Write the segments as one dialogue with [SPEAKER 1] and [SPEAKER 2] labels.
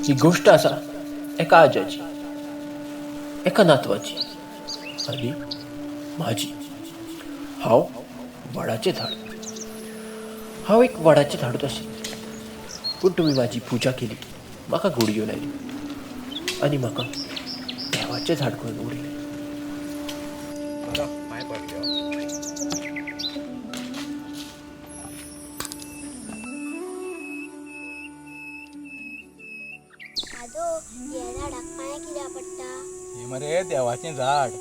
[SPEAKER 1] ही गोश्ट आसा एका आज्याची, एका नातवाची आनी म्हाजी. हांव वडाचें झाड. हांव एक वडाचें झाडूच आशिल्लें, पूण तुमी म्हाजी पुजा केली, म्हाका घुडयो लायल्यो आनी म्हाका देवाचें झाड करून उडयलें.
[SPEAKER 2] आजो, ह्या झाडाक पांय कित्याक पडटा?
[SPEAKER 3] हें मरे देवाचें झाड.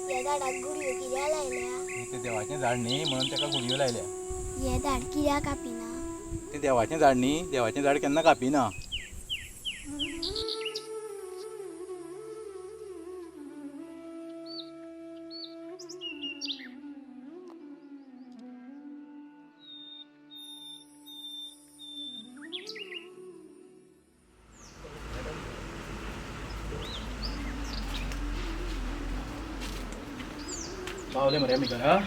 [SPEAKER 2] ह्या झाडाक गुडयो कित्याक लायल्या?
[SPEAKER 3] हें तें देवाचें झाड न्ही म्हणून ताका गुडयो लायल्या.
[SPEAKER 2] हें झाड कित्याक कापिना?
[SPEAKER 3] तें देवाचें झाड न्ही, देवाचें झाड केन्ना कापिना. पावले मरे आमी घरा.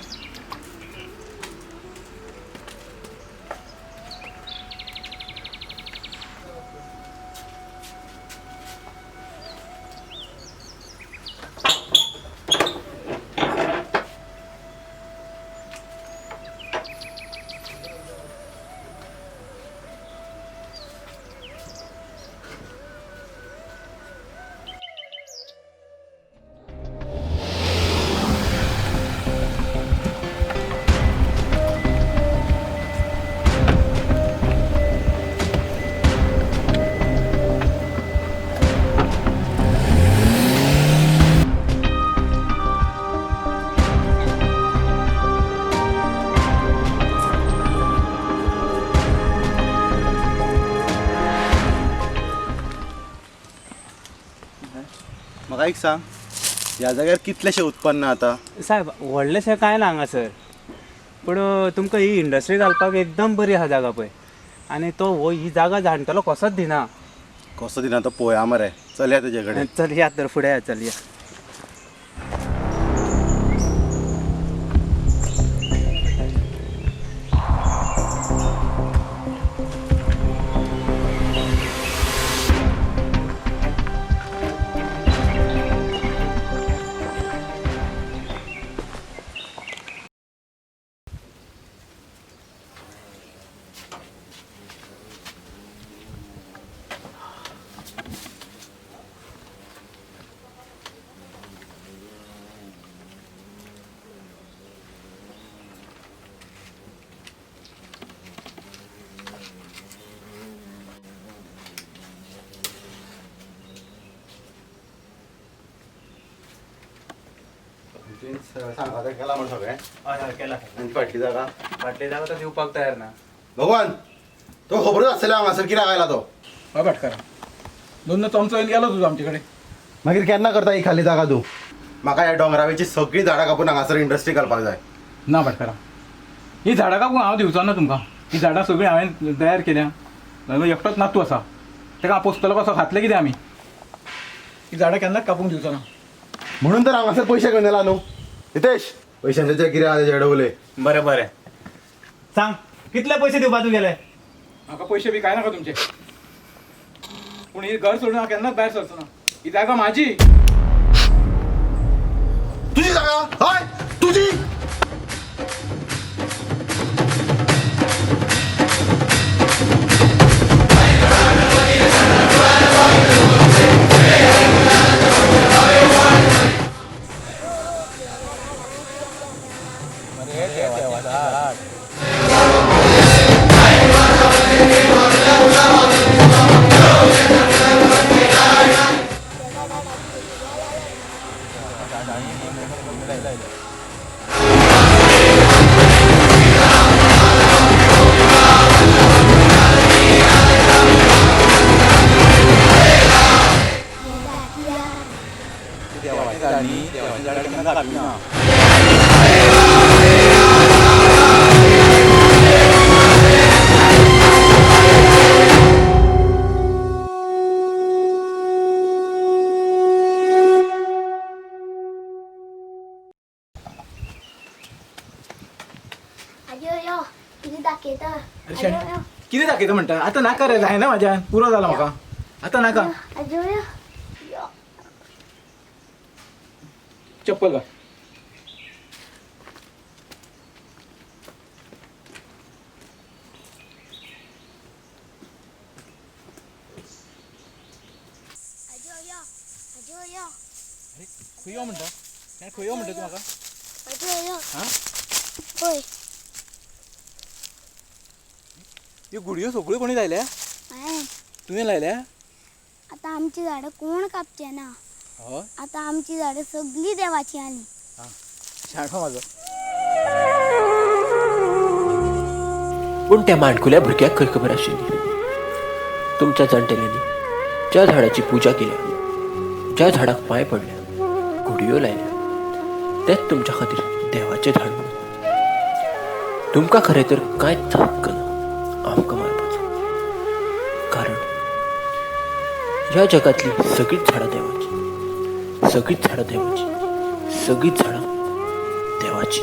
[SPEAKER 4] म्हाका एक सांग, ह्या जाग्यार कितलेशें उत्पन्न आता?
[SPEAKER 5] साहेब, व्हडलेशें कांय ना हांगासर, पूण तुमकां ही इंडस्ट्री घालपाक एकदम बरी आसा जागा पळय. आनी तो हो ही जागा जाणटलो कसोच दिना.
[SPEAKER 4] कसो दिना तो पळोवया मरे. चल या तेजे कडेन.
[SPEAKER 5] चल या तर, फुडें या, चल या.
[SPEAKER 4] सांगता केला म्हण सगळें?
[SPEAKER 5] हय हय, केला.
[SPEAKER 4] आनी फाटली जागा?
[SPEAKER 5] फाटली जागा तो दिवपाक तयार ना.
[SPEAKER 4] भगवान, तो खबरूच आसतलें हांगासर कित्याक आयला तो.
[SPEAKER 3] हय भाटकारा, दोन चमचो येवन गेलो तुजो आमचे कडेन.
[SPEAKER 4] मागीर केन्ना करता ही खाली जागा तूं? म्हाका ह्या दोंगरावेची सगळीं झाडां कापून हांगासर इंडस्ट्री घालपाक जाय.
[SPEAKER 3] ना भाटकारा, ही झाडां कापून हांव दिवचो ना तुमकां. ही झाडां सगळीं हांवें तयार केल्या. एकटोच नातू आसा, ताका हांव पोसतलो कसो, खातले कितें आमी? ही झाडां केन्नाच कापूंक दिवचो ना.
[SPEAKER 4] म्हणून तर हांगासर पयशे घेवन येला न्हू. हितेश, पयशांचे जे कितें आहा तेजे कडेन उलय.
[SPEAKER 5] बरें बरें, सांग कितले पयशे दिवपा तूं गेले?
[SPEAKER 3] म्हाका पयशे बी कांय नाका तुमचे, पूण ही घर सोडून हांव केन्नाच भायर सरचो ना. ही जागा म्हाजी.
[SPEAKER 4] तुजी जागा? हय तुजी.
[SPEAKER 2] हें झाड कित्याक कापिना?
[SPEAKER 3] देवाचें झाड न्ही, देवाचें झाड केन्ना कापिना.
[SPEAKER 2] आजो यो, कितें दाखयता?
[SPEAKER 3] अरे शेण, कितें दाखयता म्हणटा? आतां नाका रे, जायना म्हाज्यान, पुरो जाला म्हाका. आतां नाका.
[SPEAKER 2] आजो यो. यो.
[SPEAKER 3] चप्पल घाल.
[SPEAKER 2] आजो यो. आजो यो.
[SPEAKER 3] अरे खंय यो म्हणटा? खंय यो म्हणटा तूं म्हाका?
[SPEAKER 2] आजो यो.
[SPEAKER 3] हा?
[SPEAKER 2] पळय.
[SPEAKER 3] ह्यो गुडयो सगळ्यो कोणी लायल्या?
[SPEAKER 2] हांवें.
[SPEAKER 3] तुवें लायल्या?
[SPEAKER 2] आतां आमची झाडां कोण कापचे ना.
[SPEAKER 3] हय.
[SPEAKER 2] आतां आमची झाडां सगळीं देवाची आली.
[SPEAKER 3] शाणो म्हाजो.
[SPEAKER 1] पूण त्या माणकुल्या भुरग्याक खंय खबर आशिल्ली, तुमच्या जाणटेल्यांनी ज्या झाडाची पुजा केल्या, ज्या झाडाक पांय पडल्या, घुडयो लायल्या, तेच तुमच्या खातीर देवाचें झाड म्हणून. तुमकां खरें तर कांयच हक्क ना आमकां मारपाचो, कारण ह्या जगांतली सगळींच झाडां देवाची, सगळींच झाडां देवाची, सगळींच झाडां देवाची.